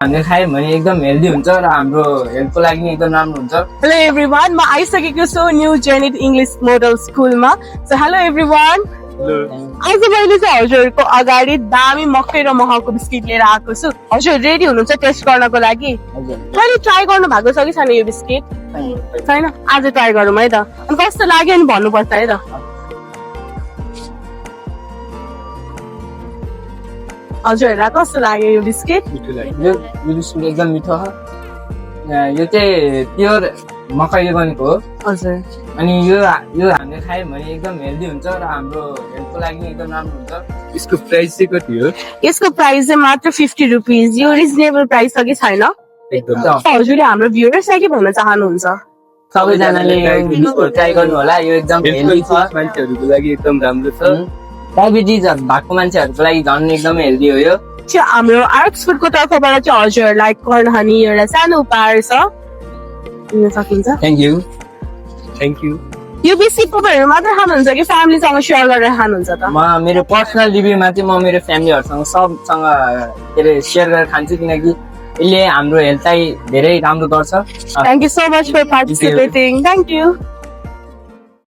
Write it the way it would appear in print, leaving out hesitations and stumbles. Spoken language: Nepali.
हामीले खायौँ भने एकदम हेल्दी हुन्छ र हाम्रो हेल्थको लागि एकदम राम्रो हुन्छ। हेलो एभ्रिवान, म आइसकेको छु न्यू जेनिट इङ्ग्लिस मोडल स्कुलमा। सो हेलो एभ्रिवान, आज मैले चाहिँ हजुरहरूको अगाडि दामी मकै र महको बिस्किट लिएर आएको छु। हजुर रेडी हुनुहुन्छ टेस्ट गर्नको लागि? कहिले ट्राई गर्नु भएको छ कि छैन यो बिस्किट? छैन, आज ट्राई गरौँ है त। अनि कस्तो लाग्यो नि भन्नुपर्छ है त। हजुरहरूलाई कस्तो लाग्यो यो बिस्किट? यो बिस्कुट एकदम मिठो छ। यो चाहिँ प्योर मकैले बनेको हो। हजुर, अनि यो हामीले खायौँ भने एकदम हेल्दी हुन्छ र हाम्रो हेल्थको लागि एकदम राम्रो हुन्छ। यसको प्राइस चाहिँ कति हो? यसको प्राइस चाहिँ मात्र 50 रुपिज। यो रिजनेबल प्राइस छ कि छैन? एकदम। हजुरले हाम्रो भ्युअर्सलाई के भन्न चाहनुहुन्छ? सबैजनाले ट्राई गर्नु होला, यो एकदम हेल्दी छ। मान्छेहरूको लागि एकदम राम्रो छ। डायबिटिज भएको मान्छेहरूको लागि झन् एकदम हेल्दी हो यो। चाहिँ हाम्रो आर्क्स फुडको तर्फबाट चाहिँ हजुरहरूलाई कर्न हनी एउटा सानो उपहार छ, दिन सकिन्छ। Thank you. यो बिस्किट तपाईँहरू मात्र खानुहुन्छ कि फ्यामिलीसँग सेयर गरेर खानुहुन्छ त? म मेरो पर्सनल रिभ्यूमा चाहिँ म मेरो फ्यामिलीहरूसँग सबसँग के अरे सेयर गरेर खान्छु, किनकि यसले हाम्रो हेल्थलाई धेरै राम्रो गर्छ। Thank you so much for participating. Thank you.